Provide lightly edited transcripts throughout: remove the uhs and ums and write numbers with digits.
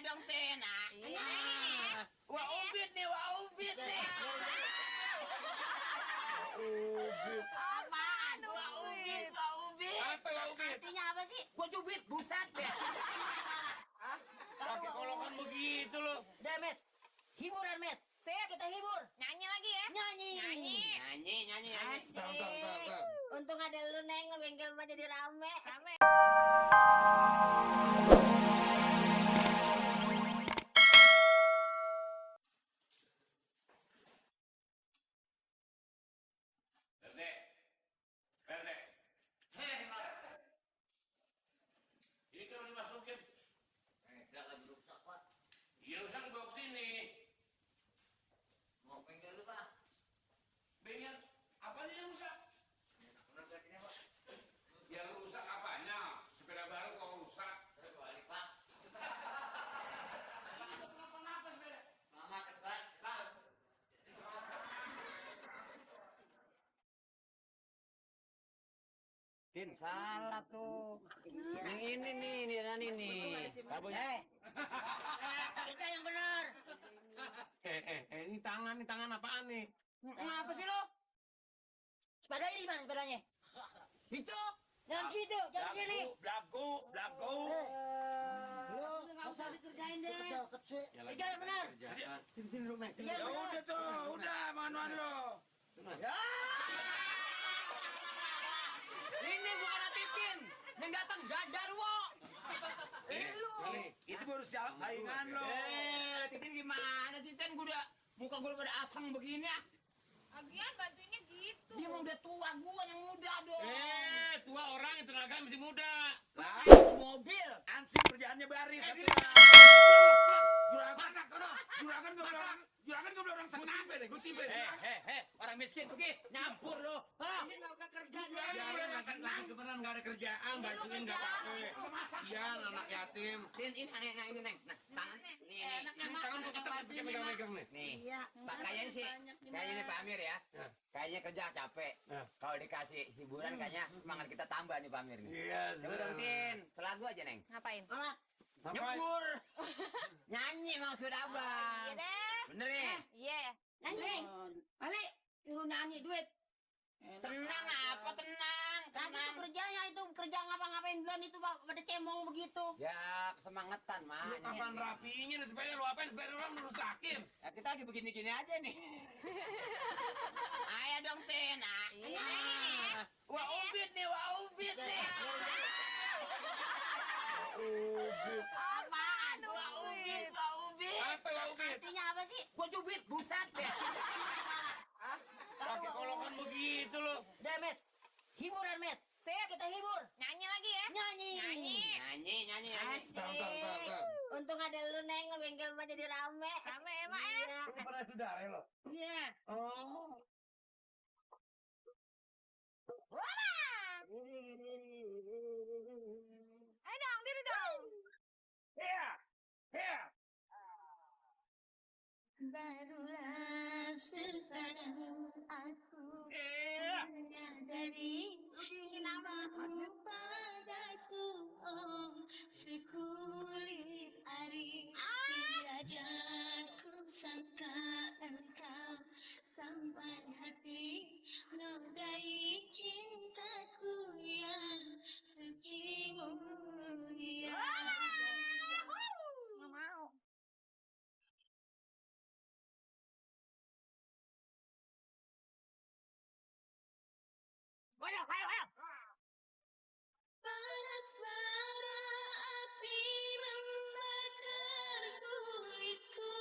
dong, Tena. Iya. Wah, ubit nih. Ubit. Apaan Wah, ubit? ubit. Apa wah ubit? Artinya apa sih? Gua cubit, buset deh. Pakai kolokan begitu loh. Udah, Met. Hiburan, Met. Kita hibur. Nyanyi lagi ya? Nyanyi. Nyanyi. Asik. Tar. Untung ada lu, Neng. Bengkel mah jadi rame. Rame. Berde. Ini kan dimasukin. Enggak lagi rusak, Pak. Iya, rusak dibawa ke sini. Mau bengkel lu, Pak? Bengkel, apanya yang rusak? Benar ini, Pak. Yang rusak apanya? Sepeda baru kok rusak. Saya balik, Pak. Kenapa sepeda? Mama tekan, Pak. Tin, salah tuh. Yang ini nih, Nani nih. Eh. Kerja yang benar. Ini tangan apaan nih? Kenapa sih lo? Sepedanya di mana sepedanya? Itu. Jangan situ, jangan sini. Belagu. Nggak usah dikerjain deh. Kerja yang benar. Sini lu naik. Kerja yang benar. Udah tuh, udah manuan lo. Ini bukan Titin. Yang datang Gadarwo. Itu baru saingan lo. Titin gimana sih, Ten? Muka gue pada asang begini ya. Lagian bantuinnya gitu. Dia mah udah tua, gua yang muda dong. Tua orang yang tenaga masih muda. Lah, mobil. Ansip kerjaannya baris. Juragan gue orang senang. Gue tiba. Orang miskin pergi nyampur lo. Ini nggak usah kerja deh. Lagi kebenaran nggak ada kerjaan, bantuin nggak apa-apa. Sian anak yatim. Ini Neng. Nah, tangan. Nih. Tangan kok ketat pakai megang-megang nih. Nih. Iya. Pak kayaknya sih. Kayaknya nih Pak Amir ya. Kayaknya kerja capek. Kalau dikasih hiburan kayaknya semangat kita tambah nih Pak Amir nih. Iya. Coba dong, Tin. Selagu aja, Neng. Ngapain? Mana? Nyebur. Nyanyi maksud Abang. Iya deh. Bener nih. Iya. Nyanyi. Ali, suruh nyanyi duit. Tenang apa tenang. Tadi itu kerjanya itu kerja ngapa-ngapain bulan itu pada cemong begitu. Ya kesemangetan mah. Lu kapan rapinya nih sepeda lu apain sepeda orang lu rusakin? Ya, kita lagi begini-gini aja nih. Ayo dong Tena. Iya. Wah ubit nih. Ubit. Apaan Wah ubit. Apa wah ubit? Artinya apa sih? Gua cubit, buset deh. Pakai kolokan begitu loh. Udah, Met. Hiburan, Met. Kita hibur. Nyanyi lagi ya? Nyanyi. Nyanyi. Asik. Tar. Untung ada lu, Neng. Bengkel mah jadi rame. Rame emak ya? Iya. Lu pernah saudara lo? Iya. Oh. Ayo dong, diri dong. Here. Barulah sekarang aku menyadari cintamu padaku, oh sekulit hari tiada ku sangka engkau sampai hati nodai cintaku yang suci mulia. Nggak mau. Ayo. Panas bara api membakar kulitku,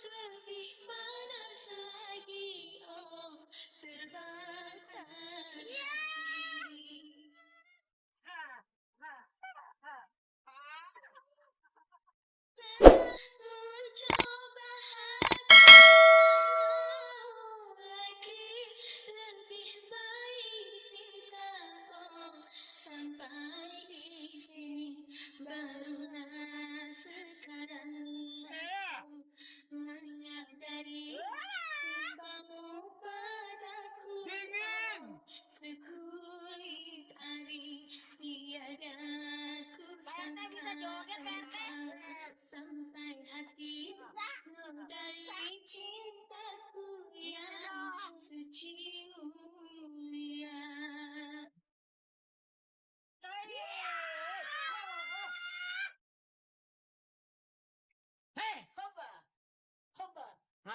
lebih panas lagi, oh terbakar hati. Telah ku coba hati mau lagi, lebih baik kita sampai di sini. Barulah sekarang aku menyadari cintamu padaku, sekulit hari tiada ku sangka engkau sampai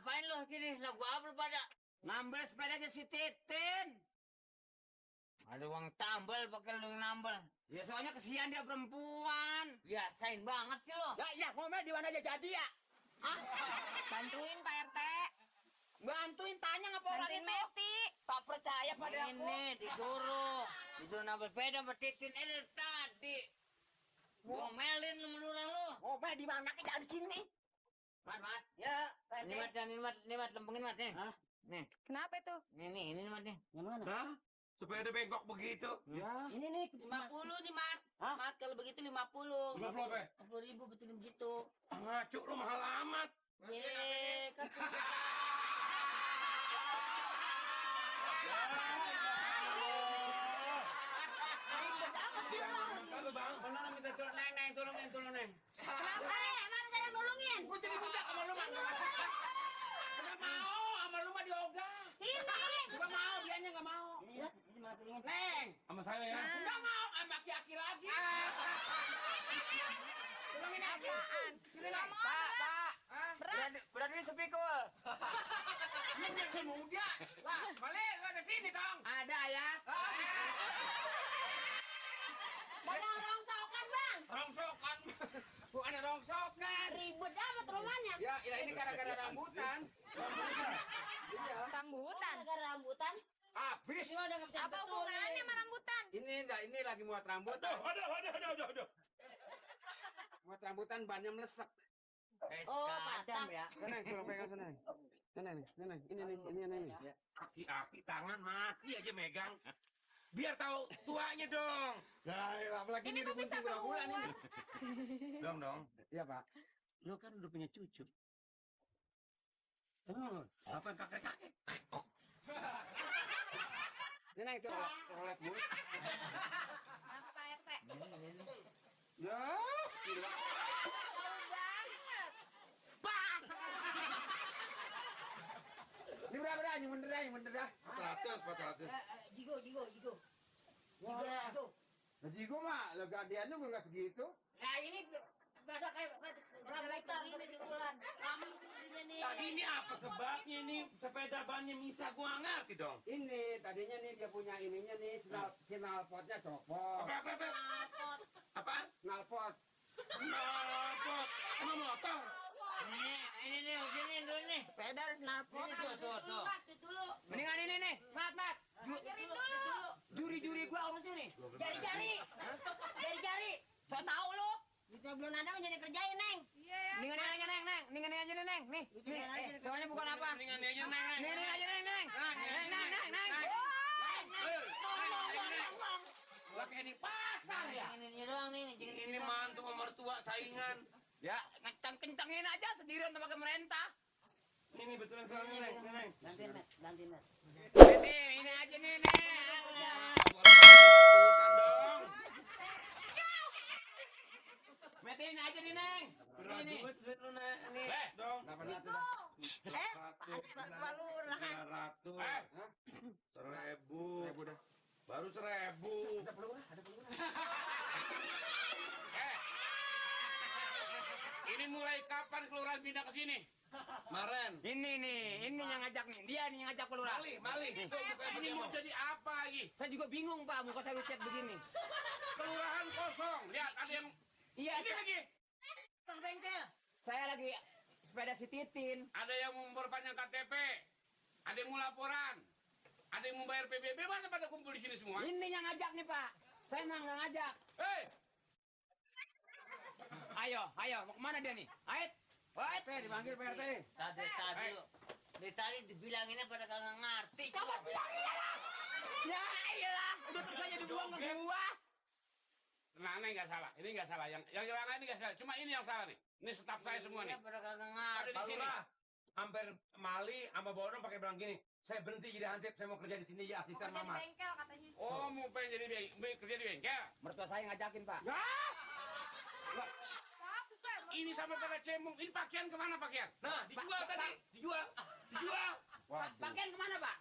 Ngapain lu sini? Lah gua apa pada? Nambel sepedanya si Titin. Ada uang tambal pakai lu nambel. Ya soalnya kesian dia perempuan. Biasain banget sih lo. Ya ngomel di mana aja jadi ya? Hah? Bantuin Pak RT. Bantuin tanya ngapa orang Bantuin itu? Meti. Tak percaya pada aku. Ini disuruh nambah sepeda petitin ini tadi. Ngomelin lu lu. Ngomel di mana? Kita di sini. Mat. Ya, Ini mat, lempengin mat nih. Hah? Nih, Kenapa itu? ini mat nih. Hah? Supaya ada bengkok begitu. Ya. Ini nih 50 nih mat. Hah? Mat kalau begitu 50. 50 apa? 50.000 betulin begitu. Ngacu lu mahal amat. Ye, kan Kalau bang. Mana minta tolong neng, tolong neng. Kenapa? Mana saya yang nolongin? Gua jadi budak sama lu mah. Enggak mau, sama lu mah diogah. Sini. Enggak mau, dianya enggak mau. ini malah keringet. Neng, Sama saya ya. enggak mau sama aki-aki lagi. Tolongin aja. Sini Neng. Pak. Berani sepikul. Ini muda. Lah, balik lu ada sini dong. Ada ya. Banyak rongsokan, Bang. Rongsokan. Bukan rongsokan. Ribet amat rumahnya. Ya, ini gara-gara rambutan. Rambutan. Gara-gara rambutan. Habis. Apa hubungannya sama rambutan? Ini lagi muat rambutan. Aduh. Muat rambutan bannya melesek. Oh, Kadam patah. ya. Neng, tolong pegang sana. Neng. Ini. Ya. Aki-aki tangan masih aja megang. Biar tahu tuanya dong. Nah, apalagi Ini kok bisa bulan ini. Dong. Iya, Pak. Lu kan udah punya cucu. Apa kakek-kakek? Ini Neng, coba lihat dulu. Apa Pak RT? Ya, gila. Ini berapa dah? Yang bener dah. 400. Jigo. Jadi gua mah legadiannya gua nggak segitu. Nah, ini pada kayak rambutan begitu bulan. Tadi ini apa sebabnya ini sepeda bannya Misa gua nggak ngerti dong. Ini tadinya nih dia punya ininya nih sinalpotnya copot. Apa? Nalpot. Knalpot. Emang motor? Ini nih, sini dulu nih. Sepeda harus nalpot. Tuh. Mendingan ini nih, mat. Juri gua apa sih nih? Jari-jari. So tau lo. Itu belum ada menjadi kerjain, Neng. Mendingan ini aja neng. Mendingan ini aja nih, neng. Nih. Soalnya bukan apa. Mendingan dia aja neng. Nih aja neng. Neng. Lah kayak di pasar ya. Ini doang nih. Ini mantu sama mertua saingan. Ya, kencengin aja sendirian pakai merentah. Ini betulan soalnya neng. Bantuin Mat. Ini aja nih. Ratusan dong. Metin aja nih, Neng. Berat Ini. duit lu nih dong. 800. Pak Lurah. 300. 1.000. Udah. Baru 1.000. Ada peluang. Ini mulai kapan kelurahan pindah ke sini? Maren. Ini yang ngajak nih. Dia nih yang ngajak pelurah. Mali. Tuh mukanya Ini mau bagaimana? jadi apa lagi? Saya juga bingung, Pak. Muka saya lucet begini. Kelurahan kosong. Lihat, ada yang Iya, ini lagi. Kang bengkel. saya lagi sepeda si Titin. Ada yang mau memperpanjang KTP. Ada yang mau laporan. Ada yang mau bayar PBB. Masa pada kumpul di sini semua? Ini yang ngajak nih, Pak. Saya emang nggak ngajak. Hei, Ayo. Mau kemana dia nih? Ait. Dipanggil PRT. Tadi lu. Dari tadi dibilanginnya pada kagak ngerti. Coba bilangin lah. Ya iyalah. Udah saja dibuang ke gua. nah ini nggak salah. Ini nggak salah. Yang lain ini nggak salah. Cuma ini yang salah nih. Ini staf saya semua nih. Pada kagak Ada ngerti. di sini. Palura. Hampir Mali sama Bodong pakai bilang gini. Saya berhenti jadi hansip. Saya mau kerja di sini ya asisten Kerja di Mama. bengkel katanya. Oh, mau pengen jadi kerja di bengkel? Mertua saya ngajakin, Pak. Ini sampai pada cemung. Ini pakaian kemana pakaian? Nah, dijual tadi. Dijual. Pakaian kemana, Pak?